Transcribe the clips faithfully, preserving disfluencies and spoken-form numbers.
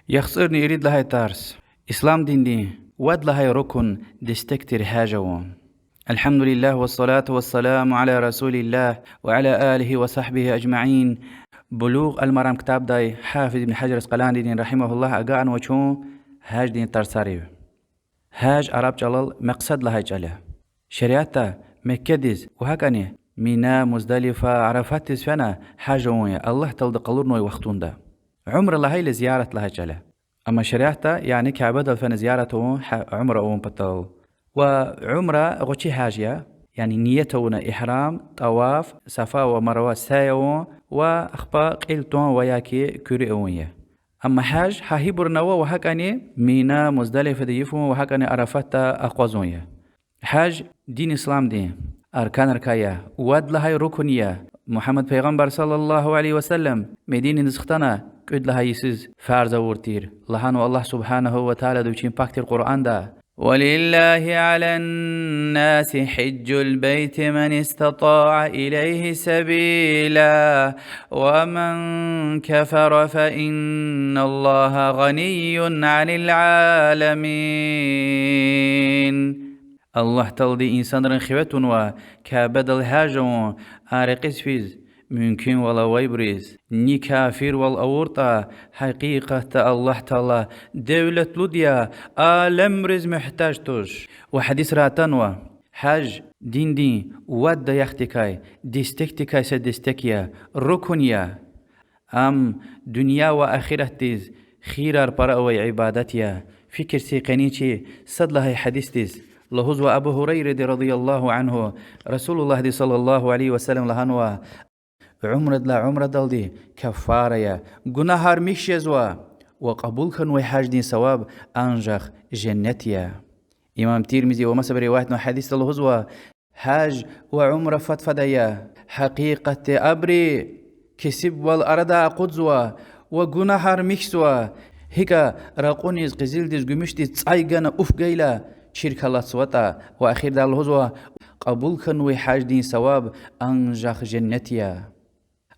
Яхцӏурни ирид лагьай тарс. Ислам диндин вад лагьай рукун, дестек тир гьаж авун. الحمد لله والصلاة والسلام على رسول الله وعلى آله وصحبه أجمعين. Булугъ аль-Марам ктабдай Гьафиз ибн Гьажар Аскъаланидин, رحمه الله, агакьнава чун гьаждин тарсарив. Гьаж араб чӏалал макьсад лагьай чӏал я. Шариатда Меккедиз ва гьакӏни Мина, Муздалифа, Арафатдиз фена гьаж авун я Аллагь Таалади къалурнавай вахтунда. Умра лагьайла зиярат лагьай чӏал я. Амма шариатда, яни Кябедал фена зиярат авун, гьа-, умра авун патал. Ва умра гъвечӏи гьаж я, яни ният авуна игьрам, тӏаваф, Сафа ва Марва сяй авун ва ахпа кьил тун ва яки куьруь авун я. Амма гьаж гьа гьибурни ава ва гьакӏни Мина, Муздалифада йифун ва гьакӏни Арафатда акъвазун я. Гьаж дин исламдин арканрикай я, вад лагьай рукун я. Мугьаммад пайгъамбар صلى الله عليه وسلم Мединадиз хтана кӏуьд лагьай йисуз фарз авур тир. Лагьанва Аллагь سبحانه وتعالىди вичин пак тир Къуръанда: ولله على الناس حج البيت من استطاع إليه سبيلا ومن كفر فإن الله غني عن العالمين. Аллагь Таалади инсанрин хиве тунва Кябедал гьаж авун, а рекьиз физ мумкинвал авайбуруз, ни кафирвал авуртӏа. Гьакъикъатда Аллагь Таала девлетлуди я, алемриз мугьтаж туш. Ва гьадисра атанва: гьаж диндин вад даяхдикай, дестекдикай са дестек я, рукун я. Ам дуьнья ва ахиратдиз хийирар пара авай ибадат я. Фикир це къенин чи сад лагьай гьадисдиз. Лугьузва Абу Гьурайради رضي الله عنه, Расулуллагьди صلى الله عليه وسلم лагьанва: умрадилай умрадалди каффара я, гунагьар михьи жезва ва кьабул хьанвай гьаждин саваб анжах женнет я. Имам Тирмизи ва масабуру риваятнавай гьадисда лугьузва: гьаж ва умра фад-фад ая. Гьакъикъатда абуру кесибвал арадай акъудзава ва гунагьар михьзава. Гьикӏ ракьуниз, къизилдиз, гуьмуьшдиз цӏай гана уф гайила, чирк алатзаватӏа, ва ахирдай лугьузва: кьабул хьанвай гьаждин саваб анжах женнет я.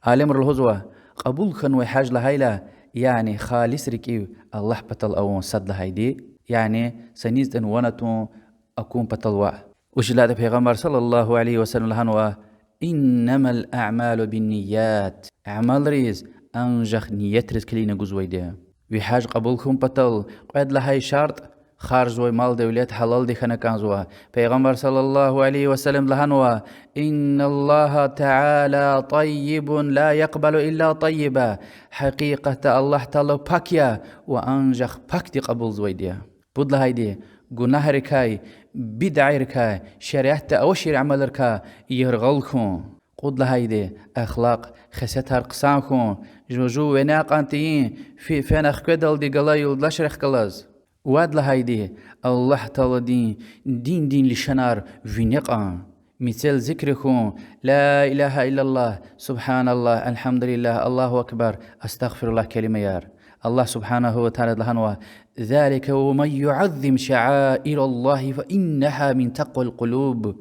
Алемри лугьузва: кьабул хьанвай гьаж лагьайла, яни халис рикӏив Аллагь патал авун сад лагьайди, яни са низ тӏен ван атун, акун патал ваъ. Вучиз лагьайтӏа Пайгъамбар صلى الله عليه وسلم лагьанва: إنما الأعمال بالنيات. Амалриз анжах ниятриз килигна гузвайди я. Ви гьаж кьабул хьун патал кьвед лагьай шартӏ: харжзавай мал-девлет гьалалди хьана кӏанзава. Пайгъамбар صلى الله عليه وسلم лагьанва: إن الله تعالى طيب لا يقبل إلا طيبا. Гьакъикъатда Аллагь Таала пак я ва анжах пакди кьабулзавайди я. Пуд лагьайди: гунагьрикай, бидайрикай, шариатда авачир амалрикай яргъал хьун. Кьуд лагьайди: ахлакь, хесетар хъсан хьун, жув-жув вине кьан тийин, фи-, фена хкведалди галай юлдашрихъ галаз. Вад лагьайди: Аллагь Тааладин диндин лишанар вине кьан, мецел зикр хьун: لا إله إلا الله, سبحان الله, الحمد لله, الله أكبر, أستغفر الله келимаяр. Аллагь سبحانه وتعالىди лагьанва: ذلك ومن يعظم شعائر الله فإنها من تقوى القلوب.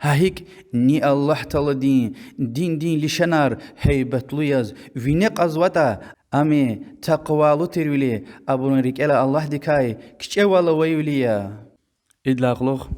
Гьа гьикӏ ни Аллагь Тааладин диндин лишанар гьайбатлу яз вине кьазватӏа, ам такъвалу тирвиляй, абурун рикӏелай Аллагьдикай кичӏевал авайвиляй я. Идалай кьулухъ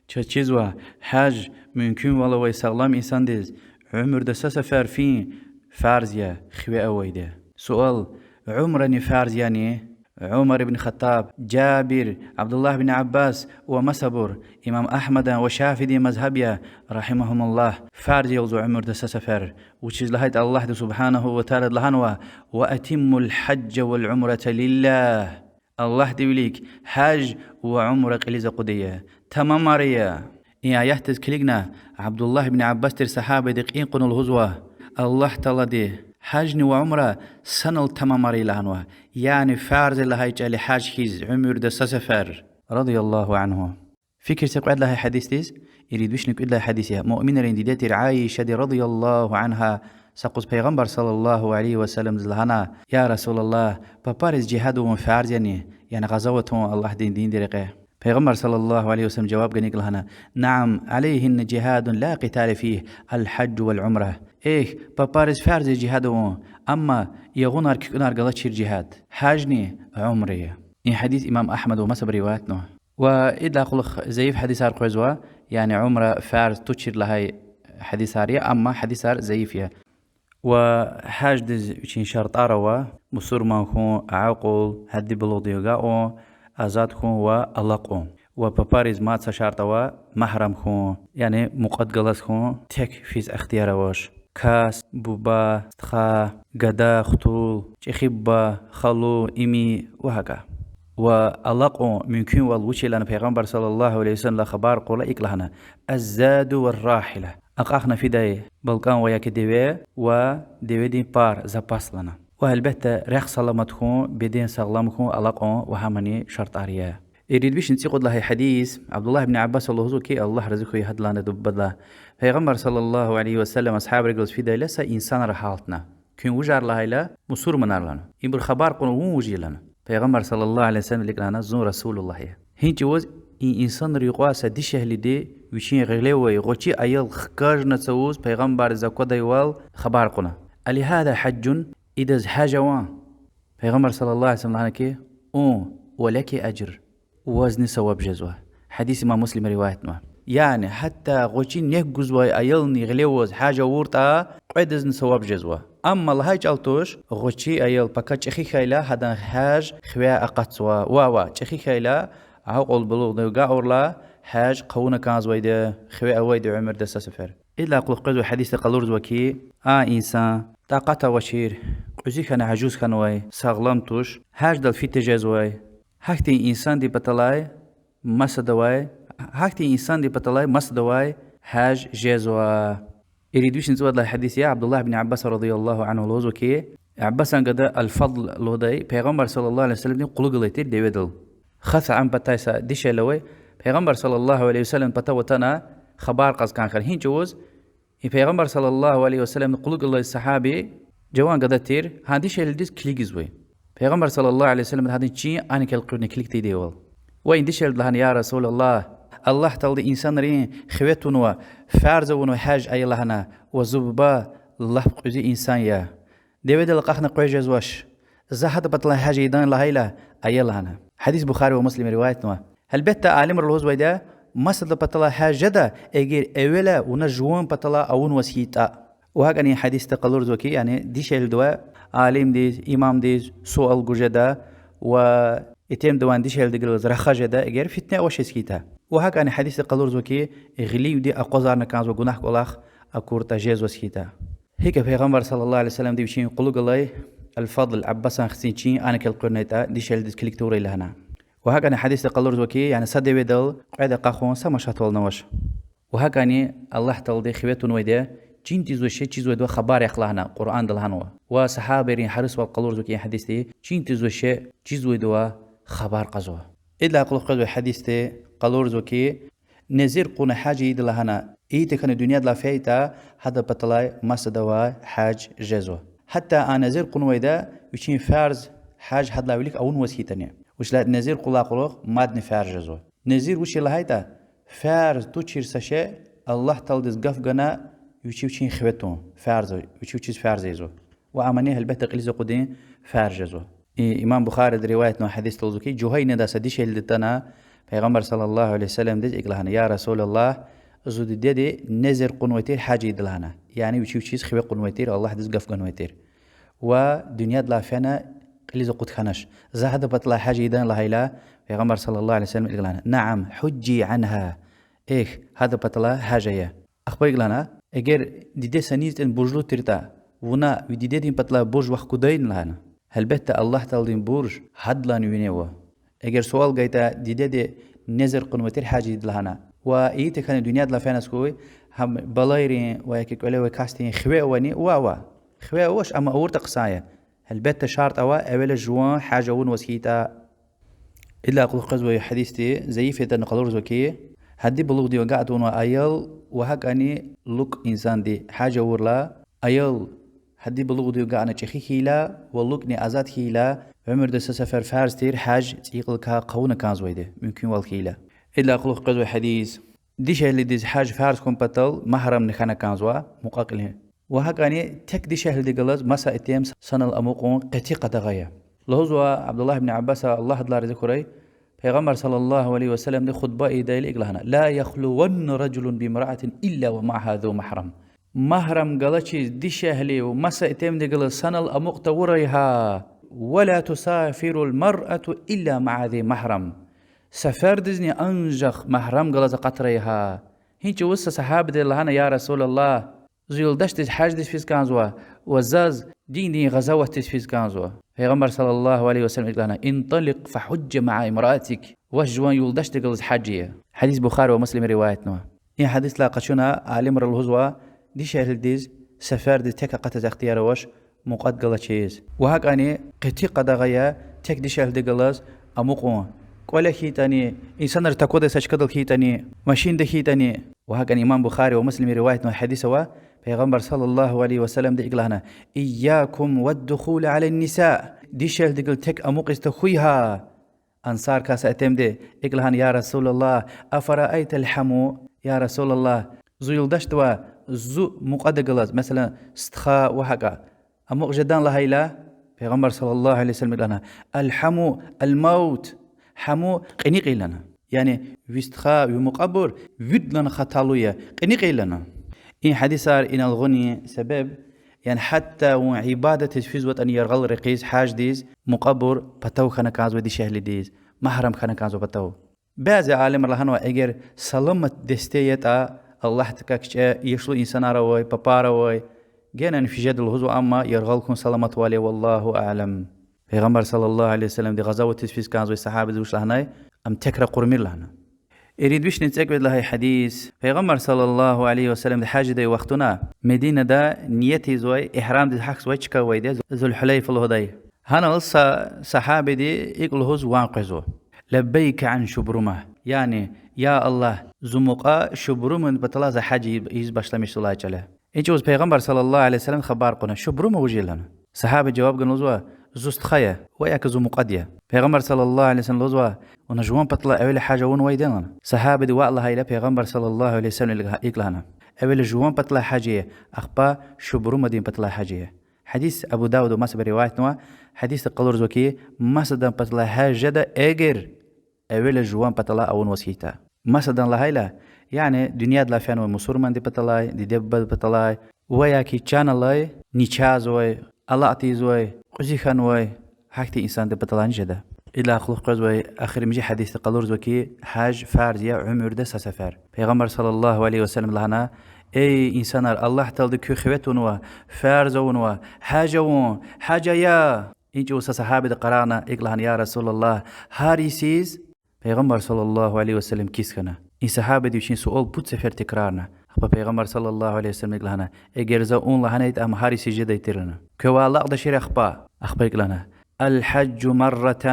чаз чизва: гьаж мумкинвал авай сагълам инсандиз уьмуьрда са сефер фин фарз я, хиве авайди я. Суал: умрани фарз яни? Умар ибн Хаттаб, Жабир, Абдуллагь бин Аббас ва масабур, имам Агьмадан ва Шафиидин мазгьаб я, رحمهم الله, фарз я лугьузва уьмуьрда са сефер. Вучиз лагьайтӏа Аллагьди سبحانه وتعالىди лагьанва: وأتموا الحج والعمرة لله. Аллагьдин вилик гьаж ва умра кьилиз акъудая, тамамарая. И аятдиз килигна, Абдуллагь ибн Аббас тир сагьабади кьин кьуна лугьузва: Аллагь Таалади гьажни ва умра санал тамамарая лагьанва, яни фарз я лагьай чӏал я гьаж хьиз уьмуьрда са сефер, رضي الله عنه. Фикир це кьвед лагьай гьадисдиз, ирид вишни кӏуьд лагьай гьадис я, муъминрин диде тир Аишади رضي الله عنها са юкъуз Пайгъамбар صلى الله عليه وسلمдиз лагьана: Я Расулаллагь, папариз жигьад авун фарз яни, яни гъазават авун Аллагьдин диндин рекье? Пайгъамбар صلى الله عليه وسلم жаваб гана икӀ лагьана: نعم، عليهن جهاد لا قتال فيه، الحج والعمرة. Эхь, папариз фарз я жигьад авун, амма ягъунар, куькӀунар галачир жигьад гьажни умра я. И гьадис имам Агьмада ва масабуру риваятнава. Ва идалай кьулухъ зайиф гьадисар къвезва, яни умра фарз тушир лагьай гьадисар я, амма гьадисар зайиф я. Ва гьаждиз вичин шартӀар ава: мусурман хьун, акьул, гьадди булугъдив агакьун, азад хьун ва алакьун. Ва папариз мад са шартӀ ава: магьрам хьун, яни мукьвади галаз хьун, тек физ ихтияр авач. Кас, буба, стха, гада, хтул, чӀехи буба, халу, ими ва гьакӀа. Ва алакьун мумкинвал вуч я лагьана, Пайгъамбар صلى الله عليه وسلمдилай хабар кьурла икӀ лагьана: الزاد والراحلة. Акьахна фидай балкӀан ва яки деве, ва деведин пар, запас лагьана. Ва гьелбетда, рехъ саламат хьун, беден сагълам хьун, алакьун ва гьамани шартӀар я. Ирид вишни цӀикьуд лагьай гьадис, Абдуллагь ибн Аббаса лугьузва хьи, Аллагь рази хьуй гьадалайни, дуба бадла, Пайгъамбар صلى الله عليه وسلم асгьабрихъ галаз фидайла са инсанар гьалтна. Куьн вужар лагьайла, мусурманар лагьана. Ибур хабар кьуна: вун вуж я лагьана. Пайгъамбар صلى الله عليه وسلمди икӀ лагьана: зун Расулуллагь я. Гьи чӀавуз и инсанрин юкьвай са дишегьлиди вичин гъилевай гъвечӀи аял хкажна цавуз Пайгъамбардиз аквадайвал хабар кьуна: ألهذا حج؟ Идаз гьаж авани? Пайгъамбар صلى الله عليه وسلم лагьана хьи: ун, ولك أجر, вазни саваб жезва. Гьадис имам Муслима риваятнава. Яни гьатта гъвечӀи нек гузвай аялни гъиле аваз гьаж авуртӀа, кьведазни саваб жезва. Амма лагьай чӀал туш, гъвечӀи аял пака чӀехи хьайила, гьадан гьаж хиве акъатзава. Ва, ва чӀехи хьайила, акьул булугъдив агакьайла, гьаж хъувуна кӀанзавайди, хиве авайди уьмуьрда са сефер. Идалай кьулухъ къвезвай гьадисди къалурзава хьи, а инсан такьат авачир, кьуьзуь хьана ажуз хьанвай, сагълам туш, гьаждал физ тежезвай, гьахьтин инсандин паталай масадавай, гьахьтин инсандин паталай масадавай гьаж жезва. Ирид вишни цӀувад лагьай гьадис я, Абдуллагь ибн Аббаса رضي الله عنه лугьузва хьи, Аббасан гада Аль-Фадл лугьудай, Пайгъамбар صلى الله عليه وسلمдин кьулухъ галай тир деведал. Хасам патай са дишегьли авай, Пайгъамбар صلى الله عليه وسلمдин патав атана хабар кьаз кӀан хьана. Гьи чӀавуз и Пайгъамбар صلى الله عليه وسلمдин кьулухъ галай сагьаби жаван гада тир, гьа дишегьлидиз килигзавай. Пайгъамбар صلى الله عليه وسلمди гьадан чин анихъ элкъуьрна килиг тийидайвал. Ва и дишегьлиди лагьана: يا رسول الله, Аллагь Таалади инсанрин хиве тунва, фарз авунва гьаж ая лагьана, ва зи буба лап кьуьзуь инсан я. Деведал акьахна къвез жезвач. За гьадан паталай гьаж ийидан лагьайла, ая лагьана. Гьадис Бухари ва Муслима риваятнава. Гьелбетда, алимри лугьузвайди я, масадин паталай гьаж жеда, эгер эвела вуна жуван паталай авунваз хьайитӀа. Ва гьакӀни гьадисди къалурзава хьи, яни дишегьлидивай алимдиз, имамдиз суал гуз жеда, ва итимдивай дишегьлидихъ галаз рахаз жеда, эгер фитне авачиз хьайитӀа. Ва гьакӀни гьадисди къалурзава хьи, гъиливди акъвазарна кӀанзавай гунагь кӀвалах акуртӀа, жезваз хьайитӀа. ГьикӀ Пайгъамбар صلى الله عليه وسلمди вичин кьулухъ галай Аль-Фадл Аббасан хцин чин анихъ элкъуьрнайтӀа, дишегьлидиз килиг тавурай лагьана. Ва гьакӀни гьадисди къалурзава хьи, яни са деведал кьвед акьахун са машатвални авач. Ва гьакӀни Аллагь Таалади хиве тунвайди я, чин тийизвай шей чизвайдавай хабар яхъ лагьана, Къуръанда лагьанва. Ва сагьабайрин гьарисвал къалурзава хьи, гьадисди чин тийизвай шей чизвайдавай хабар кьазва. Идалай кьулухъ къвезвай гьадисди къалурзава хьи, незер кьуна гьаж ийида лагьана, и тахьана дуьньядилай фейитӀа, гьадан паталай масадавай гьаж жезва. Гьатта а незер кьунвайда вичин фарз гьаж гьадалай вилик авунваз хьайитӀани. Вучиз лагьайтӀа незер кьунвайдалай кьулухъ мадни фарз жезва. Незер вуч я лагьайтӀа, фарз тушир са шей Аллагь Тааладиз гаф гана вичи вичин хиве тун, фарз, вичи вичиз фарз ийизва. Ва амни гьелбетда кьилиз акъудун фарз жезва. И имам Бухариди риваятнавай гьадисда лугьузва хьи, Жугьайнадай са дишегьлиди атана Пайгъамбар صلى الله عليه وسلمдиз икӀ лагьана: يا رسول الله, зи дидеди незер кьунвай тир гьаж ийида лагьана. Яни вичи вичиз хиве кьунвай тир, Аллагьдиз гаф ганвай тир. Ва дуьньядилай фена, кьилиз акъуд хьанач. За гьадан паталай гьаж ийидан лагьайла, Пайгъамбар صلى الله عليه وسلمди икӀ лагьана: نعم، حجي عنها. Эхь, гьадан паталай гьаж ая. Ахпа икӀ лагьана: эгер диде са низ ятӀани буржлу тиртӀа, вуна ви дидедин паталай бурж вахкудайни лагьана. Гьелбетда, Аллагь Тааладин бурж гьадалайни вине ава. Эгер суал гайитӀа, дидеди незер кьунвай тир гьаж ийида лагьана, ва и тахьана дуьньядилай фенваз хьуй, гьам балайрин ва яки кӀвале авай касдин хиве авани? Ва ава. Хиве авач, амма авуртӀа хъсан я. Гьелбетда, шартӀ ава, эвела жуван гьаж авунваз хьайитӀа. Идалай кьулухъ къвезвай гьадисди зайиф ятӀани къалурзава хьи, гьадди булугъдив агакь тавунвай аял ва гьакӀни лукӀ инсанди гьаж авурла, аял гьадди булугъдив агакьна чӀехи хьайила ва лукӀни азад хьайила, Уьмуьрда са сефер фарз тир гьаж цӀийи кьилелай хъувуна кӀанзавайди, мумкинвал хьайила. Идалай кьулухъ къвезвай гьадис. Дишегьлидиз гьаж фарз хьун патал магьрамни хьана кӀанзава, мукьва-кьилин. Ва гьакӀни тек дишегьлиди галаз маса итим санал амукьун къети къадагъа я. Лугьузва Абдуллагь ибн Аббаса, Аллагь адалай рази хьурай, Пайгъамбар صلى الله عليه وسلمди хутба ийидайла икӀ лагьана: لا يخلون رجل بامرأة إلا ومعه ذو محرم. Магьрам галачиз дишегьли ва маса итимди галаз санал амукь тавурай гьа. ولا تسافر المرأة إلا مع ذي محرم. Сефердизни анжах магьрам галаз акъатрай гьа. Гьи чӀавуз са сагьабади лагьана: يا رسول الله, зи юлдашдиз гьаждиз физ кӀанзава ва заз диндин гъазаватдиз физ кӀанзава. Пайгъамбар صلى الله عليه وسلم икӀ лагьана: انطلق فحج مع امرأتك. Ваз жуван юлдашди галаз гьаж ая. Гьадис Бухари ва Муслима риваятнава. И гьадисдилай къачуна алимри лугьузва, дишегьлидиз сефердиз тек акъатиз ихтияр авач, мукьвади галачиз. Ва гьакӀни къети къадагъа я тек дишегьлиди галаз амукьун. КӀвале хьайитӀани, инсанри таквадай са чкадал хьайитӀани, машинда хьайитӀани. Ва гьакӀни имам Бухари ва Муслима риваятнавай гьадис ава, Пайгъамбар صلى الله عليه وسلمди икӀ лагьана: إياكم والدخول على النساء. Дишегьлидихъ галаз тек амукьиз тахьуй гьа. Ансаррикай са итимди икӀ лагьана: يا رسول الله، أفرأيت الحمو؟ Я Расулаллагь, зи юлдашдивай зи мукьвади галаз, месела, стха ва гьакӀа, амукь жедан лагьайла, Пайгъамбар صلى الله عليه وسلم икӀ лагьана: الحمو الموت. Гьаму кьиникь я лагьана. Яни ви стха, ви мукьвабур виридалай хаталу я, кьиникь я лагьана. И гьадисар иналгъунин себеб, яни гьатта вун ибадатдиз физватӀани яргъал рекьиз гьаждиз, мукьвабур патав хьана кӀанзава дишегьлидиз, магьрам хьана кӀанзава патав. Бязи алимри лагьанва, эгер саламат десте ятӀа, Аллагьдикай кичӀе яшлу инсанар авай, папар авай, генани физ жеда лугьузва, амма яргъал хьун саламатвал я, والله أعلم. Пайгъамбар صلى الله عليه وسلمди гъазаватдиз физ кӀанзавай сагьабадиз вуч лагьанай, ам тек ракъурмир лагьана. Ирид вишни цӀекӀуьд лагьай гьадис. Пайгъамбар صلى الله عليه وسلمди гьаж ийидай вахтунда Мединада ният ийизвай, игьрамдиз гьахьзавай чка авайди я, Зул-Гьулайфа лугьудай. Гьанал са сагьабади икӀ лугьуз ван къвезва: لبيك عن شبرمة. Яни, я Аллагь, зи мукьва Шубрумадин паталай за гьаж ийиз башламишзавай чӀал я. И чӀавуз Пайгъамбар صلى الله عليه وسلمди хабар кьуна: Шубрума вуж я лагьана. Сагьабади жаваб гана лугьузва: зи стха я, ва яки зи мукьвади я. Пайгъамбар صلى الله عليه وسلمди лугьузва: вуна жуван паталай эвела гьаж авунвайди я лагьана. Сагьабади ваъ лагьайла, Пайгъамбар صلى الله عليه وسلمди икӀ лагьана: эвела жуван паталай гьаж ая, ахпа Шубрумадин паталай гьаж ая. Гьадис Абу Давуда ва масабуру риваятнава. Гьадисда къалурзава хьи, масадан паталай гьаж жеда, эгер эвела жуван паталай авунваз хьайитӀа. Масадан лагьайла, яни дуьньядилай фенвай мусурмандин паталай, диде-бубадин паталай, ва яки чан алай, начагъзавай, алакь тийизвай, кьуьзуь хьанвай, гьахьтин инсандин паталайни жеда. Идалай кьулухъ къвезвай эхиримжи гьадисда къалурзава хьи, гьаж фарз я уьмуьрда са сефер. Пайгъамбар صلى الله عليه وسلمди лагьана: эй инсанар, Аллагь Таалади куь хиве тунва, фарз авунва гьаж авун, гьаж ая. И чӀавуз са сагьабади къарагъна икӀ лагьана: я Расулаллагь, гьар йисуз? Пайгъамбар صلى الله عليه وسلم кис хьана. И сагьабади вичин суал пуд сефер текрарна. Ахпа Пайгъамбар صلى الله عليه وسلمди икӀ лагьана: эгер за ун лагьанайтӀа, ам гьар йисуз жедайди тир лагьана. Квевай алакьда ширин ахпа. Ахпа икӀ лагьана: الحج مرة،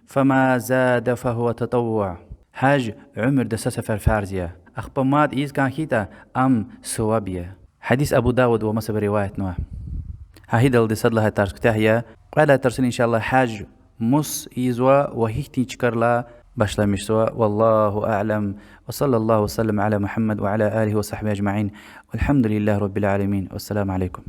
فما زاد فهو تطوع. Гьаж уьмуьрда са сефер фарз я. Ахпа мад ийиз кӀан хьайитӀа, ам суваб я. Гьадис Абу Давуда ва масабуру риваятнава. Гьа гьидалди сад лагьай тарс куьтягь я. Кьвед лагьай тарсуни, إن شاء الله, гьаж мус ийизва ва гьихьтин чкайрилай башламишзава. والله أعلم. وصلى الله وسلم على محمد وعلى آله وصحبه أجمعين. والحمد لله رب العالمين. والسلام عليكم.